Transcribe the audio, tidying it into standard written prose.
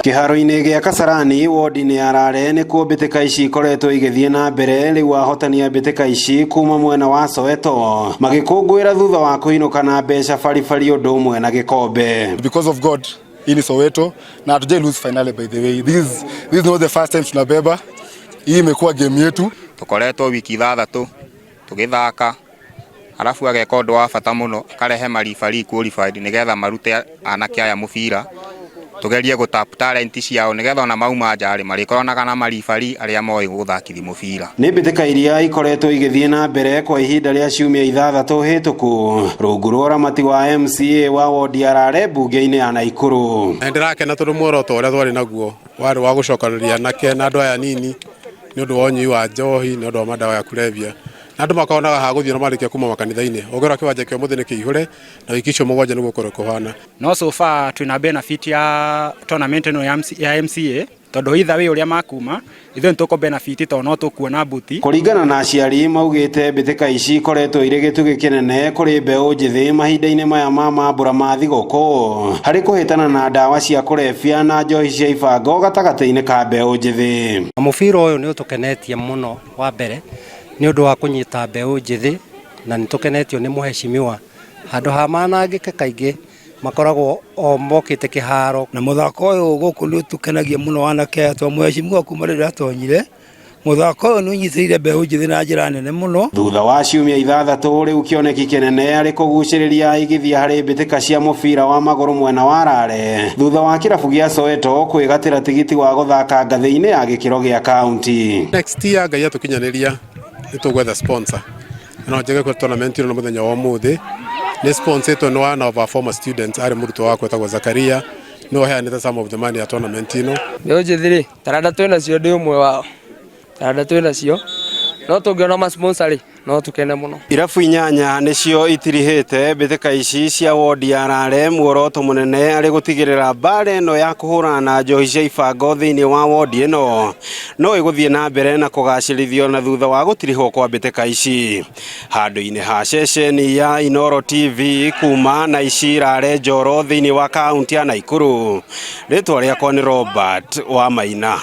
Kĩharo-inĩ gĩa Kasarani wodi-inĩ ya Rare nĩkuo mbĩtĩka ici ikoretwo igĩthiĩ na mbere. Rĩu ahotani a mbĩtĩka ici kuma mwena wa Soweto magĩkũngũĩra thutha wa kũinũka na mbeca baribari ũndũ ũmwe na gĩkombe. Because of God, hii ni Soweto na hatujai lose finally. By the way, this is not the first time tunabeba hii, imekuwa game yetu. Tukoretwo wiki 6 tugithaka, arabu ageka ũndũ wa bata mũno, akarehe maribari qualified nĩgetha marute anake aya mũbira, tugerie gũtap talent ciao nĩgetha ona mauma nja rĩ, marĩkoranaga na maribari arĩa moĩ gũthakithia mũbira. Nĩ mbĩtĩka iria ikoretwo igĩthiĩ na mbere kwa ihinda rĩa ciumia 6 hĩtũku rungu rwa ũramati wa MCA wa wodi ya Rare mbunge-inĩ ya Naikuru. Na ndĩrakena tondũ muoroto ũrĩa twarĩ naguo warĩ wa gũcokanĩrĩria anake na andũ aya nini nĩ ũndũ wa ũnyui wa njohi, nĩ ũndũ wa madawa ya kulevya, na andũ makonaga ha gũthiĩ na marĩkia kuma makanitha-inĩ. Ũngĩrora kĩwanja kĩa ũmũthĩ nĩ kĩihũre, na wiki icio 7 nĩguo kũrĩ kũhana. No so far twina benefit ya tournament ĩno ya MCA, tondũ either way ũrĩa makuma ithuĩ nĩtũkũ benefit tondũ no tũkuona mbuti. Kũringana na aciari, maugĩte mbĩtĩka ici ikoretwo irĩ gĩtugĩ kĩnene kũrĩ mbeũ njĩthĩ mahinda-inĩ maya ma mambũra ma thigũkũ harĩ kũhĩtana na ndawa cia kũrebia na njohi cia ibango gatagatĩ-inĩ ka mbeũ njĩthĩ. Mũbira ũyũ nĩ ũtũkenetie mũno, wa mbere nĩ ũndũ wa kũnyita mbeũ njĩthĩ, na nĩ tũkenetio nĩ mũhecimiwa. Handũ ha manangĩke, kaingĩ makoragwo o mokĩte kĩharo. Na mũthako ũyũ gũkũ nĩ ũtũkenagia mũno anake aya, tondũ mũhecimiwa kuma rĩrĩa atonyire, mũthako ũyũ nĩ ũnyitĩrĩire mbeũ njĩthĩ na njĩra nene mũno. Thutha wa ciumia 6, rĩu kĩoneki kĩnene arĩ kũgucĩrĩria aigithia harĩ mbĩtĩka cia mũbira wa magũrũ mwena wa Rare thutha wa kĩrabu gĩa Soweto kwĩgatĩra tigiti wa gũthaka ngathĩ-inĩ ya gĩkĩro gĩa kaunti. Next year, Ngai atũkinyanĩria, nĩ tũgwetha sponsor. No njege kwa tournament ĩno mũthenya wa ũmũthĩ nĩ sponsored nĩ one of our former students, arĩ mũrutwo wakwa etagwo Zakaria, nĩwe ũheanĩte some of the money ya tournament ĩno. Mbeũ njĩthĩ rĩ, taranda twĩ nacio, ndĩ ũmwe wao, taranda twĩ nacio, no tũngĩona ma sponsor rĩ, no tũkene mũno. Irabu 8 nĩcio itirihĩte mbĩtĩka ici cia wodi ya Rare, muoroto mũnene arĩ gũtigĩrĩra mbara ĩno ya kũhũrana na njohi cia ibango thĩinĩ wa wodi ĩno no ĩgũthiĩ na mbere na kũgacĩrithio na thutha wa gũtirihwo kwa mbĩtĩka ici. Handũ-inĩ ha ceceni ya Inoro TV kuma na ici Rare Njoro thĩinĩ wa kaunti ya Naikuru, rĩtwa rĩakwa nĩ Robert wa Maina.